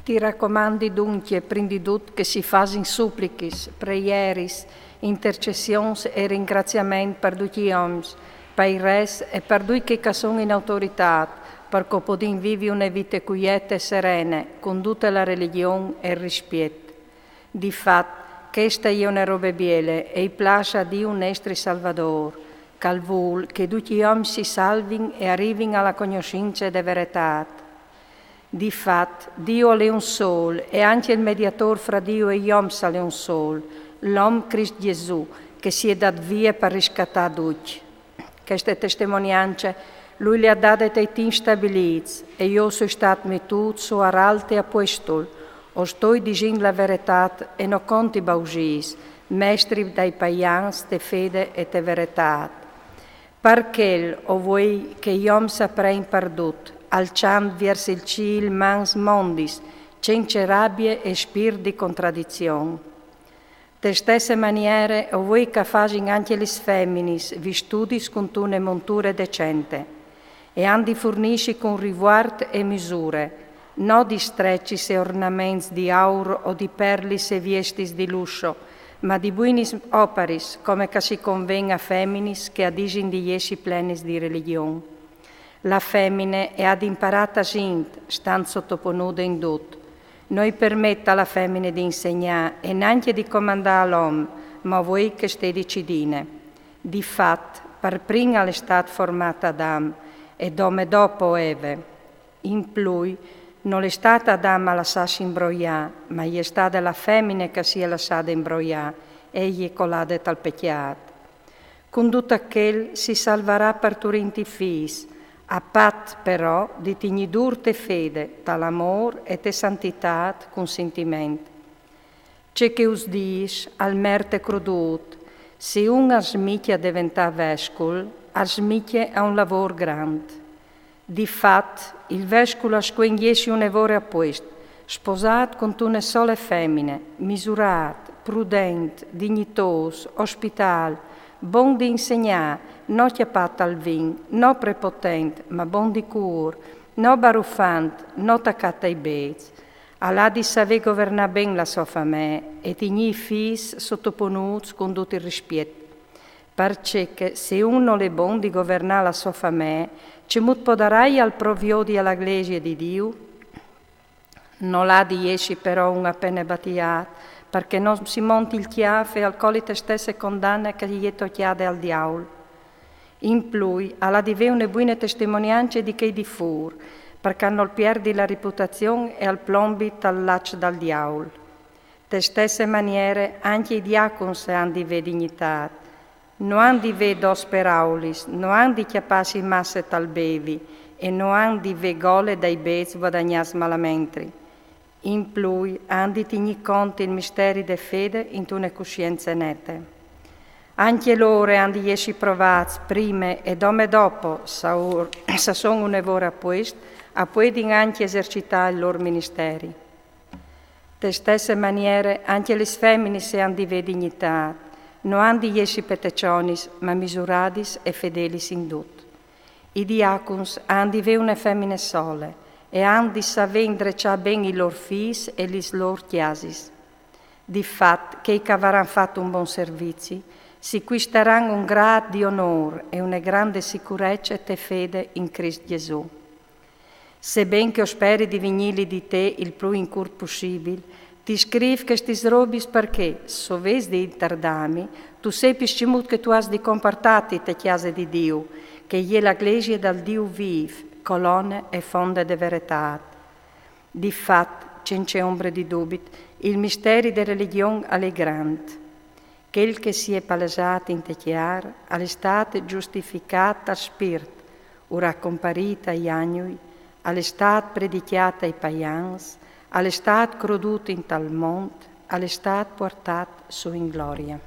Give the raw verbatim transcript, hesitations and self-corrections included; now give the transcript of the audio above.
Ti racomandi duncje, prin di dut, che si fasin suplichis, preieris, intercessions e ringraziament par ducj i oms, pai res e par ducj chei ch'a son in autoritât, par ch'o podìn vivi une vite cuiete e serene, cun dute la religjon e il rispiet. Di fat, cheste e je une robe biele e i plâs a Diu nestri Salvadôr, ch'al vûl che ducj i oms si salvin e a rivin a la cognossince de veretât. Di fat, Diu al è un sôl, e ancje il mediatôr fra Diu e i oms al è un sôl, l'om Crist Jesù, che si è dât vie par riscatâ ducj. Cheste testemoniance lui le à dade tai timps stabilîts, e jo o soi stât metût su aralt e apuestul, o stoi disint la veretât e no conti bausîs, mestri dai paians te fede e te veretât. Par chel o vuei che i oms a prein par dut, alçant viers il cîl mans mondis, cence rabie e spirt di contradizion. Te stesse maniere o vuei ch'a fasin ancje lis feminis, vistudis cuntune monture decente, e àn di furnîsi cun rivuart e misure, no di strecis e ornaments di aur o di perlis e viestis di lusso, ma di buinis oparis, come ch'a si conven a feminis che a disin di jessi plenis di religjon. La femine e à di imparâ tasint, stant sotoponude in dut. No i permet a la femine di insegnâ e nancje di comandâ a l'om, ma o vuei ch'al stedi cidine. Di fat, par prin al è stât formât Adam, e dome dopo Eve. In plui, nol è stât Adam a lassâsi imbroiâ, ma e je stade la femine ch'a si è lassade imbroiâ, e e je colade tal pecjât. Cun dut chel si salvarà parturint i fîs, a pat però di tignî dûr te fede, tal amôr e te santitât cun sintiment. Ce che us dîs al merte crudût, se un al smicje a deventâ vescul, al smicje a un lavôr grant. Di fat, il vescul al scuen jessi une vore a puest, sposât cuntune sole femine, misurât, prudent, dignitôs, ospitâl, bon di insegnâ, no cjapât tal vin, no prepotent, ma bon di cûr, no barufant, no tacât tai bêçs. Al à di savê governâ ben la sô famee e tignî i fîs sotoponûts cun dut il rispiet. Parcè che se un nol è bon di governâ la sô famee, cemût podaraial pro viodi a la Glesie di Diu? Nol à di jessi però un a pene batiât, par che no si monti il cjâf e al coli te stesse condane che e je tocjade al diaul. In plui, al à di vê une buine testimoniance di chei di fûr, par ch'al nol pierdi la riputazion e al plombi tal laç dal diaul. Te stesse maniere, ancje i diacuns a àn di vê dignitât. No àn di vê dôs peraulis, no àn di cjapâsi masse tal bevi e no àn di vê gole dai bêçs vuadagnâts malamentri. In plui, a àn di tignî cont il misteri de fede intune cussience nete. Ancje lôr a àn di jessi provâts prime e dome dopo, s'a son une vore a puest, a puedin ancje esercitâ il lôr ministeri. Te stesse maniere, ancje lis feminis a àn di vê dignitât, no àn di jessi petecionis, ma misuradis e fedelis in dut. I diacuns a àn di vê une femine sole e a àn di savê indreçâ ben i lôr fîs e lis lôr cjasis. Di fat, chei ch'a varan fat un bon servizi, si cuistaran un grât di onôr e une grande sicurece te fede in Crist Jesù. Seben che o speri di vignîli di te il plui in curt pussibil, ti scrîf chestis robis par che, s'o vês di intardâmi, tu sepis cemût che tu âs di comportâti te cjase di Diu, che e je la Glesie dal Diu vîf, colone e fonde de veretât. Di fat, cence ombre di dubit, il misteri de religjon al è grant. Chel che si è palesât inte cjar al è stât justificât tal Spirt, ur al è comparît ai agnui, al è stât predicjât ai paians, al è stât crodût intal mont, al è stât puartât sù in glorie.